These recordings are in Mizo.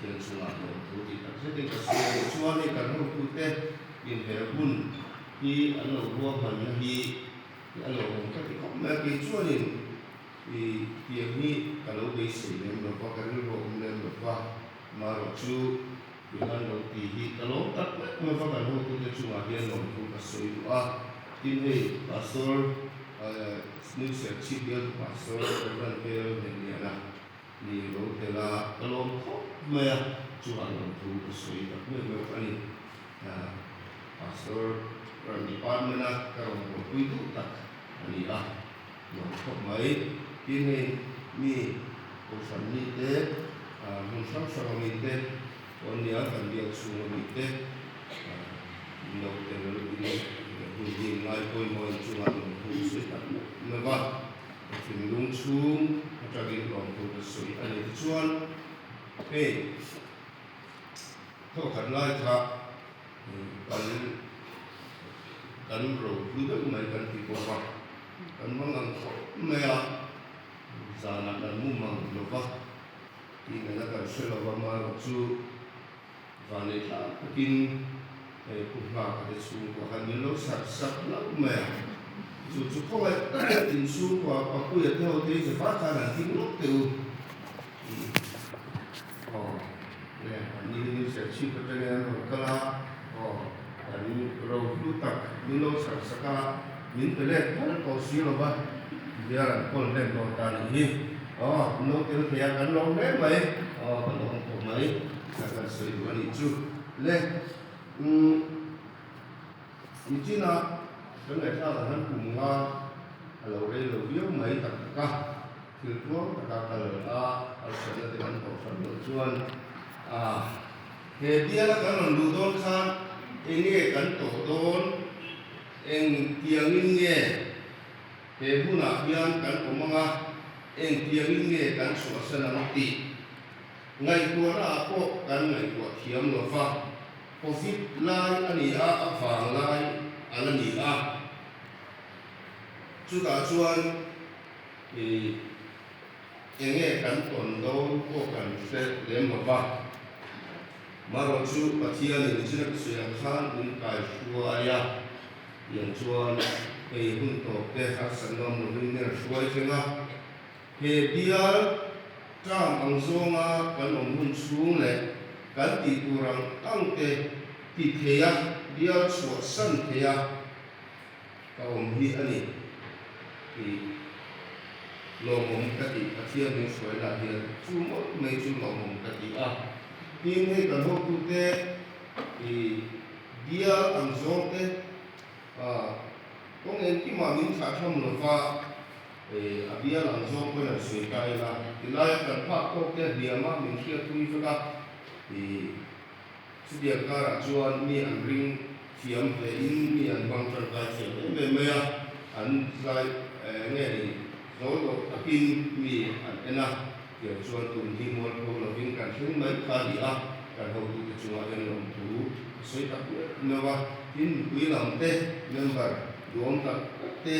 Pathian chungah lawmthu tih tak zetin ka sawi a ni. Chuan hei kan hotute inher hun hi an lo ruahmanna hi a lawmawm ka ti khawp mai a, kei chuanin i tiang hi ka lo beisei lem lo va, ka rilru a awm lem lo va, marawh chu tiang an lo ti hi ka lawm tak tak mai va, kan hotute chungah hian lawmthu ka sawi duh a, tin hei Pastor New Serchhip bialtu Pastor Rev Vel Hnehliana Ni lo tel a, ka lawm khawp mai a, chungah lawmthu ka sawi tak meuh meuh a ni. Pastor ran department a ka rawn buaipui duh tak a ni a, lawm khawp mai. Tin hei mi kohhran mite, hmun hrang hrang a mite pawh an nia, kan biak chhung a mite min lo tel in hun hi ngai pawimawh in chungah lawmthu ka sawi tak meuh meuh a. Ka thinlung chhung atangin lawmthu ka sawi a ni. Tichuan, hei thawkhat lai kha kan kan ro hlu deuh mai kan ti bawk a, kan hmang ang khawp mai a, zanah kan mu mang lo va, tih ngaihna kan hre lo va, amaherawh chu Vanlei tlang takin hei Pu Nghaka te chhungkua khan min lo sat sat hlauh mai a, chu chu khawngaih tak in chhungkua Papuia te ho te hi zava khan an hlim lawk teh u. Aw le an ni hi Serchhip atangin an rawn kal a, aw kan rohlu tak min lo sat sak a, min pe let phal tawh si lo va, biar an kawl hlen dawn ta nih hi. Aw an lo tel thei a kan lawm hle mai, aw kan lawm khawp mai. Ka kan sawi duh a nih chu le. Umm Nichina kan ngaihthlak ang han kum nga a lo rei lo viau mai tak tak a, thil tluang taka kal a harsatna te kan tawh hran loh chuan a he biala kan rawn luh dawn khan eng nge kan tawh dawn, eng tiangin nge he hunah hian kan awm ang a, eng tiangin nge kan chhuahsan ang tih. Ngaihtuahna ah pawh kan ngaihtuah thiam lo va, Covid lai a ni a, a vang lai a la ni a. Chutah chuan i enge kan tawn dawn pawh kan hre lem lo va. Marawh chu Pathianin nichina ka sawi ang khan min kai hruai a, tiang chuan hei hun tawp te harsatna awm lovin min rawn hruai thleng a. He bial term ang zawnga kan awm hun chhung leh kan tih tur ang ang te ti thei a, bial chhuah san thei a ka awm hi a ni tih lawmawm ka tih. Pathian min hruaina hian chu mawlh mai chu lawmawm ka ti a. Tin, hei kan hotute i bial ang zawng te kawng engkimah min thlah tham lova, A bial ang zawng pawhin an sawi ta ila, tilaia kan phak tawk te hliam a min hriatpui vek a, ih chutiang karah chuan mi an ring thiam hle in mi an hmang tangkai thiam em em mai a, an zai nge ni zawl dawh takin mi an en a, tiang chuan tun hi mualpho lovin kan thleng mai kha a ni a, kan hotute chungah hian lawmthu a sawi tak meuh meuh a, tin mipui lam te member duhawm tak tak te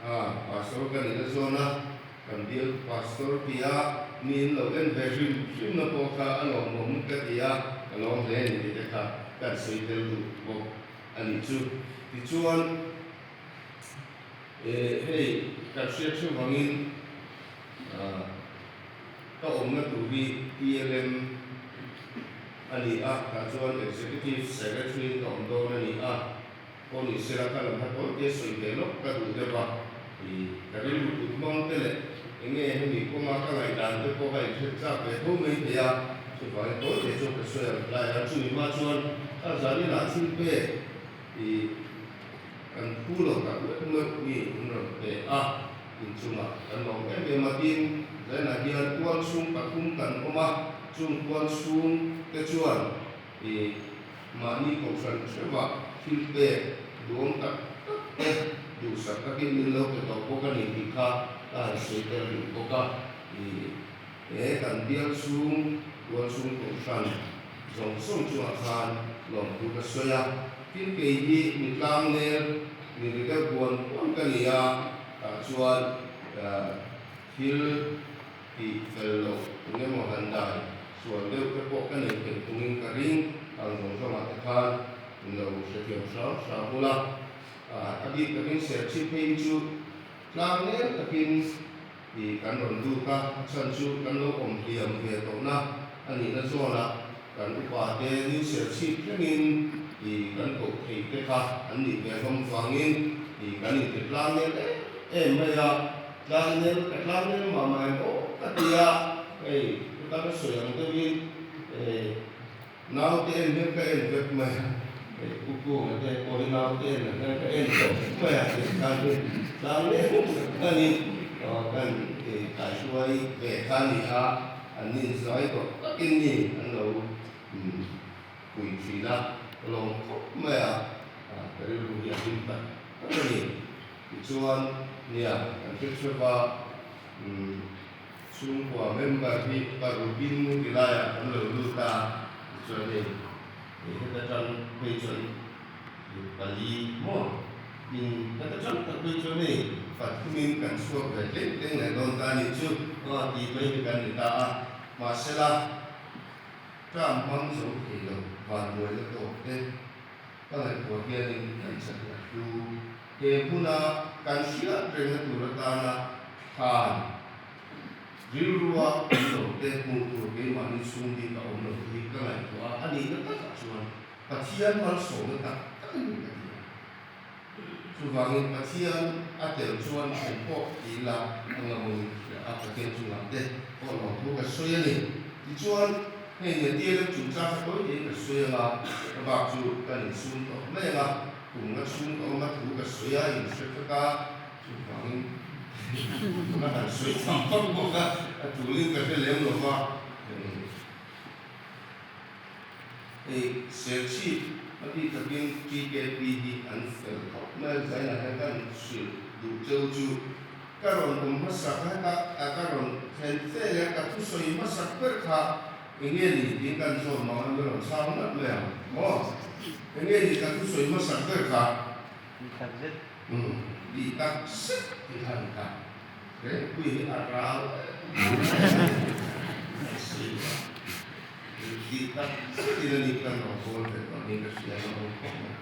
A, Pastor ka nihna zawn a, kan bial Pastor tia mi in lo en ve hrim hrim na pawh kha a lawmawm ka ti a, ka lawm hle a ni tih te kha kan sawi tel duh bawk a nih chu. Tichuan, eh hei kan hriat hreuh vangin ka awmna tur hi TLM a ni a, tah chuan Executive Secretary in ka awm dawn a ni a. Aw ni sela ka lam kha tawi te sawi ve lawk ka duh deuh a, i ka rilru kut hmang te leh eng nge hemi kawnga ka ngaihdan te pawh ka inhret chak ve tho mai thei a, chuvangin tawi te chu ka sawi ang tlai a, chumi hma chuan ka zaninah thil pek i kan phu lo tak meuh meuh mi an rawn pe a, inchungah kan lawm em em a, tin zainah hian tual chhung pathum kan awm a, chung tual chhung te chuan i Mahni kohhran hreuhah thil pek duhawm tak tak te duhsak takin min lo pe tawh bawk a ni tih kha ka han sawi tel duh bawk a. I he kan bial chhung, tual chhung kohhran zawng zawng chungah khan lawmthu ka sawi a. Tin kei hi mi tlangnel, mi ri deuh buan buan ka ni a, tah chuan thil tih fel loh eng emaw han dai. Sual deuh te pawh ka nei thei thungin ka ring, ang zawng zawngah te khan in lo hrethiam hram hram ula. A bik takin Serchhip phei hi chu tlang nel takin i kan rawn lut a, a chhan chu kan lo awm hliam ve tawhna a nihna zawnah kan upa te New Serchhip thlengin i kan koh theih te kha an nih ve hlawm vangin i kan inti tlang nel em em mai a. Tlang nel ka tlang nel mah mah em aw ka ti a, hei chuta ka sawi ang deuhin eh naute en hian ka en vek mai a, hei Pu Kunga te pawh hi naute en ang hian ka en tawh vek mai a tih khan hi tlang nel tak khanin kan kaihruai ve kha a ni a, an inzai tawh takin ni an lo pui thin a, ka lawm khawp mai a, ka rilru hi a hlim tak tak a ni. Tichuan, nia, kan hre hrep a, umm, chhungkua member hi paruk-in ti laiah kan lo lut a, tichuan hei, hei heta tang phei chuan pali maw, in heta tang tak phei chuan hei pathumin kan chhuak ve tleng tleng leh dawn ta a nih chu, aw tih mai hi kan ni ta a, mahsela term hmang zo thei lo vanduaina tawk te. Ka ngaihtuah hianin kan chan a hlu. He hmuna kan hriat rengna tur atana khan rilrua awm lo te hmuh tur keimahni chhung bik a awm lo te hi ka ngaihtuah a, a nihna takah chuan Pathian malsawmna tak tak a ni ka ti a. Chuvangin Pathian a tel chuan eng pawh ti ila a ngamawin ka hria a, Pathian chungah te pawh lawmthu ka sawi a ni. Tichuan, hei nia tia deuh chungchang kha tawi tein ka sawi ang a, ka bak chu kan insum tawh mai ang a, kum nga chhung ka awm a thu ka sawi a, inhre vek a, chuvangin ka han sawi tham vak bawk a, a tulin ka hre lem lo va. Hei Serchhip a bik takin TKP hi an fel khawp mai a, zainah hian kan hrilh duh cheu chu ka rawn awm hmasak a, heta a ka rawn thlen fe leh ka thusawi hmasak ber kha enge ni tiin kan zawt mang a, mi rawn chhang ngat mai ang maw? Enge ni ka thusawi hmasak ber kha? Tih tak zet. Umm, tih tak zet tih kha a ni ta. Rengpui hi a rau em em a si a, tih tak zetin a ni kan rawn kawl ve tawh niin ka hria a, awm khawp mai.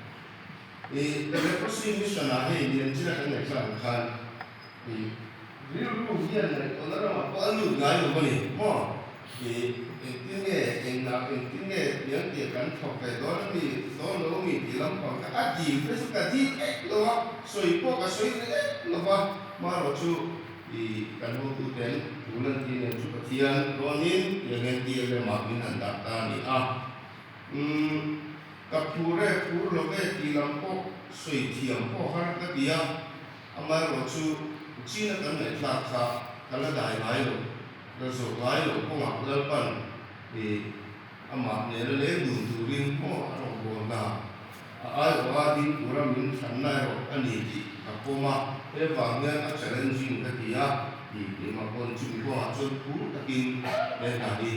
I The Leprosy Mission ah hei Lianchina kan ngaihtlak ang khan i rilru hian ngaihtuahna ramah pawh a lut ngai lo a ni maw? I engtin nge engah engtin nge piangtia kan thawk ve dawn a mi dawn lo a mi tih lampang kha a dil phei chu ka dil ek lo a, sawi pawh ka sawi ve ek lo va, marawh chu i kan hotuten tul an tih nen chu Pathian rawnin tiang hian tir lemah min han dah ta a ni a. Umm ka phur e phur lo ve tih lam pawh sawi thiam pawh har ka ti a, amaherawh chu China kan ngaihthlak kha ka la dai ngai lo. Ka zawh ngai loh kawngah Lalpan i amah nena leng dun turin maw a rawn bawl ta. A aiawha ding tura min thlanna erawh a ni tih ka pawm a, he vang hian a challenging ka ti a, tih keimah pawn chumi kawngah chuan phur takin he hna hi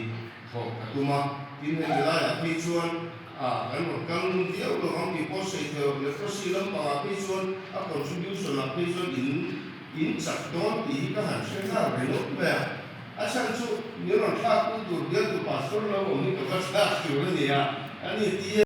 thawk ka tum a. Tin, heti laiah phei chuan a kan rawn kal ngun viau lo ang tih pawh sawi theih loh, leprosy lampangah phei chuan a contribution ah phei chuan in In chak dawn tih hi ka han hre nghal ringawt mai a, a chhan chu min rawn thlak tu tur bialtu pastor lo awm hi ka va thlak tur a ni a, a ni ti.